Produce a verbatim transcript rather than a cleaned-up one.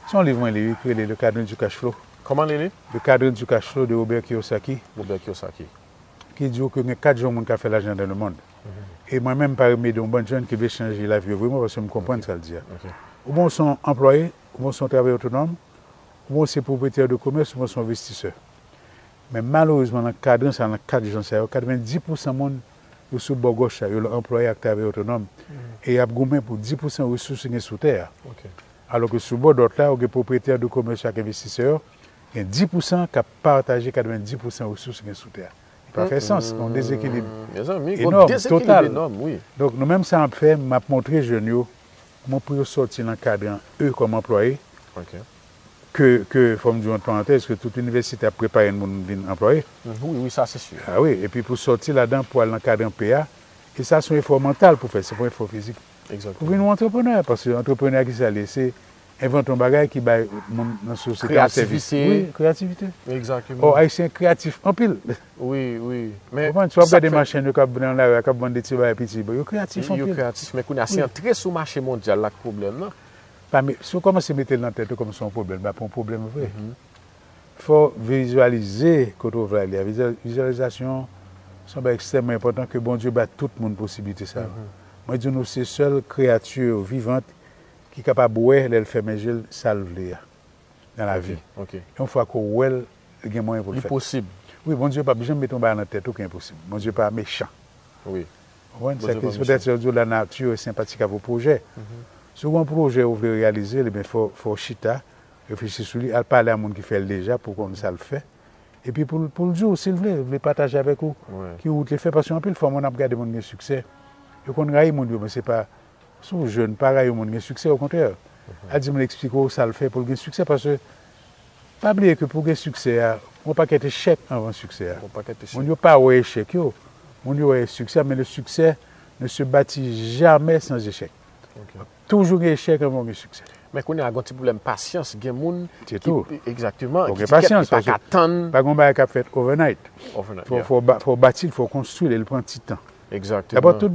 Se yon liv mwen li wi ki rele Le Cadre du Cash Flow. Kòman li li? Le Cadre du Cash Flow de Robert Kiyosaki. Robert Kiyosaki. Ki di w ke gen kat jan moun ka fè lajan dans le monde. E mwen menm m pa remede yon bann jèn ki vle chanje lavi yo vreman paske m konprann sa l di a. Oubyen w se yon anplwaye, oubyen w se yon travayè otonòm, oubyen w se pwopriyetè de komès, oubyen w se yon envestisè. Men malerezman nan kadran sa, nan kat jan sa yo, katrevenndis pousan moun yo sou bò gòch la, yo anplwaye ak travayè otonòm. E y ap goumen pou dis pousan resous ki gen sou tè a. Alòske sou bò dwat la, ou gen pwopriyetè de komès yo ak envestisè yo, gen dis pousan k ap pataje katrevenndis pousan resous ki gen sou tè a. Li pa fè sans, gen yon dezekilib Mezanmi, gen enòm, dezekilib total. Enòm, wi. Donk nou menm sa m ap fè, m ap montre jèn yo kòman pou yo sòti nan kadran e kòm anplwaye, Ok. ke, ke fò m di w ant parantèz, ke tout inivèsite ap prepare moun vin anplwaye. Mhm, wi, wi, sa se si. Ah wi, epi pou sòti ladan pou al nan kadran pe a, e sa se yon efò mantal pou fè, se pa yon efò fizik. Pou vin Egzakteman. yon antreprenè, paske antreprenè ki sa l ye, se envante yon bagay ki bay moun nan sosyete a sèvis. Kreyativite. Wi, kreyativite. Egzakteman. Ò, Ayisyen kreyatif anpil. Wi, wi. Men Konprann? Si w ap sa gade fè- machann yo k ap vin nan lari a, k ap vann de ti bagay piti, yo kreyatif Yo anpil. Kreyatif, men kounye a se antre sou mache mondyal la k pwoblèm nan. Pa me- Si w kòmanse mete l nan tèt ou kòm se yon pwoblèm, l ap yon pwoblèm vre. Fò w vizyalize kote w vle ale a. Vizyal- Vizyalizasyon se yon bagay ekstrèmman enpòtan ke Bondye ba tout moun posiblite sa yo. Mwen di nou se sèl kreyati vivant ki kapab wè lè l fèmen je l sa l vle a nan lavi. Ok. Yon fwa ke w wè l, li gen mwayen pou l Li fèt. Posib. Wi, Bondye p ap janm mete yon bagay nan tèt ou ki enposib. Bondye pa mechan. Wi. Konprann? Bondye Sa pa ki petèt yo di w la nature est sympathique à vos projets. Si w gen yon pwojè ou vle reyalize l, ebyen fò, fò w chita, reflechi sou li, al pale a moun ki fè l deja pou w konn sa l fè. Epi pou l, pou l di w si l vle, vle pataje avèk ou Wi. ki wout li fè, paske anpil fwa moun ap gade moun gen siksè, yo konn rayi moun yo, men se pa, si w jèn, pa rayi moun gen siksè, okontrè. Al di moun eksplike w sa l fè pou l gen siksè, paske pa bliye ke pou gen siksè a, yon pakèt echèk anvan siksè a. Yon pakèt echèk. Moun yo pa wè echèk yo, moun yo wè siksè, men le succès ne se bâtit jamais sans échec. Ok. Toujou gen echèk anvan gen siksè. Men kounye a gen yon ti pwoblèm pasyans, gen moun Se ki tou. Egzakteman, Fò ki gen di kèt pasyans, li pa paske ka tann. Pa gen bagay k ap fèt overnight. Overnight, Fò, yeah. fò, ba- fò bati l, fò konstwi l, e l pran ti tan. Egzakteman. Dabò, tout